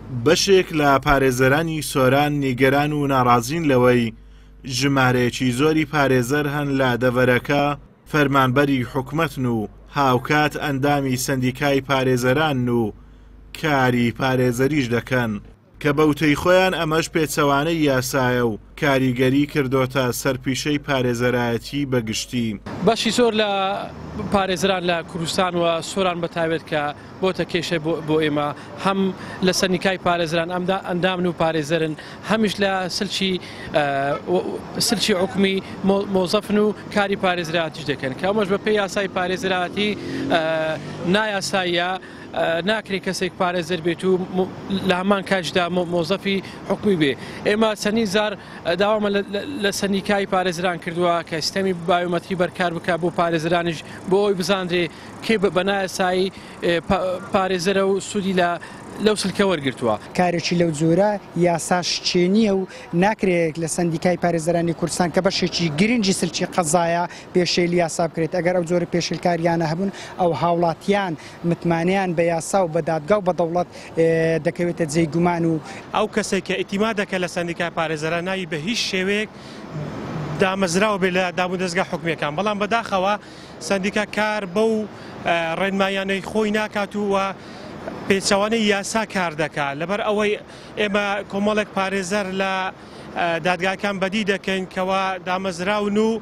بەشێک لە پارێزەرانی سۆران نیگەران و ناڕازین لەوەی ژمارەیەکی زۆری پارێزەر هەن لە دەڤەرەکە فەرمانبەری حکومەتن و هاوکات ئەندامی سەندیکای پارێزەرانن و کاری پارێزەریش دەکەن، کە بە وتەی خۆیان ئەمەش پێچەوانەی یاسایە و کاریگەری کردۆتە سەر پیشەی پارێزەرایەتی بە گشتی. بەشی زۆر لە پارێزەران لە کوردستان و سۆران بە تایبەت کە بۆتە کێشە بۆ ئێمە هەم لە سەندیکای پارێزەران ئەندامن و پارێزەرن هەمیش لە سلکی سلکی حکومی مۆزەفن و کاری پارێزراتیش دەکەن کە ئەمەش بە پێی یاسای پارێزەراتی نایاساییە. ناکرێت کەسێک پارێزەر بێت و لە هەمان کاتیشدا مۆزەفی حکومی بێ. ئێمە چەندین جار داوامان لە سەندیکای پارێزەران کردووە کە سیستەمی بایۆمەتری بەرکار بکات بۆ پارێزەرانیش بۆ ئەوەی بزانرێ کێ بە نایاسایی پارێزەرە و سوودی لە لەو سلکە وەرگرتووە. کارێکی لەو جۆرە یاساشکێنییە و ناکرێت لە سەندیکای پارێزەرانی کوردستان کە بەشێکی گرنگی سلکی قەزایە پێشێلی یاسا بکرێت، ئەگەر ئەو جۆرە پێشێلکارییانە هەبوون ئەو هاوڵاتیان متمانەیان بە یاسا و بە دادگا و بە دەوڵەت دەکەوێتە جێی گومان و. ئەو کەسەی کە ئیتیما دەکات لە سەندیکای پارێزەران ناوی بە هیچ شێوەیەک دامەزراوە بێت لە دامودەزگا حکومییەکان، بەڵام بەداخەوە سەندیکا کار بەو ڕێنماییانەی خۆی ناکات و پێچەوانەی یاسا کار دەکات، لەبەر ئەوەی ئێمە کۆمەڵێک پارێزەر لە دادگاکان بەدی دەکەین کەوا دامەزراون و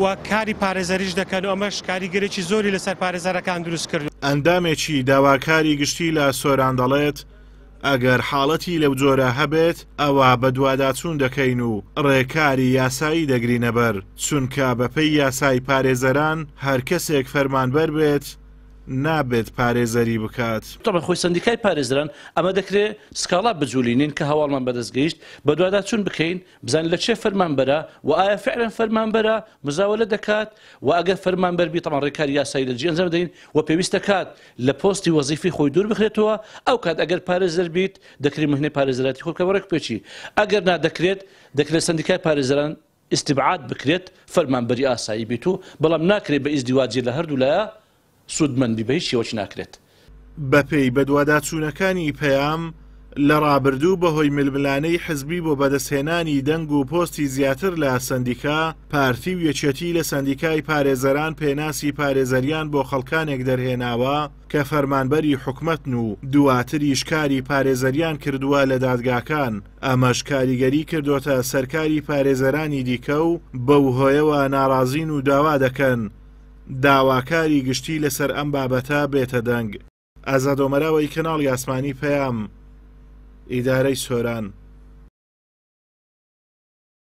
و کاری پارێزەریش دەکەن و ئەمەش کاریگەرێکی زۆری لەسەر پارێزەرەکان دروست کردووە. ئەندامێکی داواکاری گشتی لە سۆران دەڵێت، ئەگەر حاڵەتی لەو جۆرە هەبێت ئەوا بەدواداچوون دەکەین و ڕێکاری یاسایی دەگرینەبەر، چونکە بەپێی یاسای پارێزەران هەر کەسێک فەرمانبەر بێت نابێت پارێزەری بکات. تەبعەن خۆی سەندیکای پارێزەران ئەمە دەکرێ سکاڵا بجولینین کە هەواڵمان بەدەست گەیشت، بەدواداچوون بکەین بزانین لە چێ فەرمانبەرە و ئایا فعلەن فەرمانبەرە مزاوەلە دەکات و ئەگەر فەرمانبەر بی تەبعەن ڕێکاری یاسایی لە دژی ئەنجام دەدەین و پێویستە کات لە پۆستی وەزیفی خۆی دوور بخرێتەوە، ئەو کات ئەگەر پارێزەر بیت دەکرێت مهنەی پارێزەراتی خۆی بکات بە ڕێکوپێکی، ئەگەر نا دەکرێت دەکرێت سەندیکای پارێزەران ئیستیبعاد بکرێت فەرمانبەری ئاسایی بیت و بەڵام ناکرێت بە ئیزدیواجی لە هەردوو لایە سوودمەند بی بە هیچ شێوەکی ناکرێت. بەپێی بەدواداچوونەکانی پەیام، لە ڕابردوو بەهۆی ململانێی حزبی بۆ بەدەستهێنانی دەنگ و پۆستی زیاتر لە سەندیکا، پارتی و یەکێتی لە سەندیکای پارێزەران پێناسی پارێزەریان بۆ خەڵکانێک دەرهێناوە کە فەرمانبەری حکومەتن و دواتریش کاری پارێزەریان کردووە لە دادگاکان، ئەمەش کاریگەری کردۆتە سەر کاری پارێزەرانی دیکە و بەو هۆیەوە ناڕازین و داوا دەکەن داواکاری گشتی لەسەر ئەم بابەتە بێتە دەنگ. ئازاد ئۆمەراوەی کەناڵی ئاسمانی پەیام، ئیدارەی سۆران.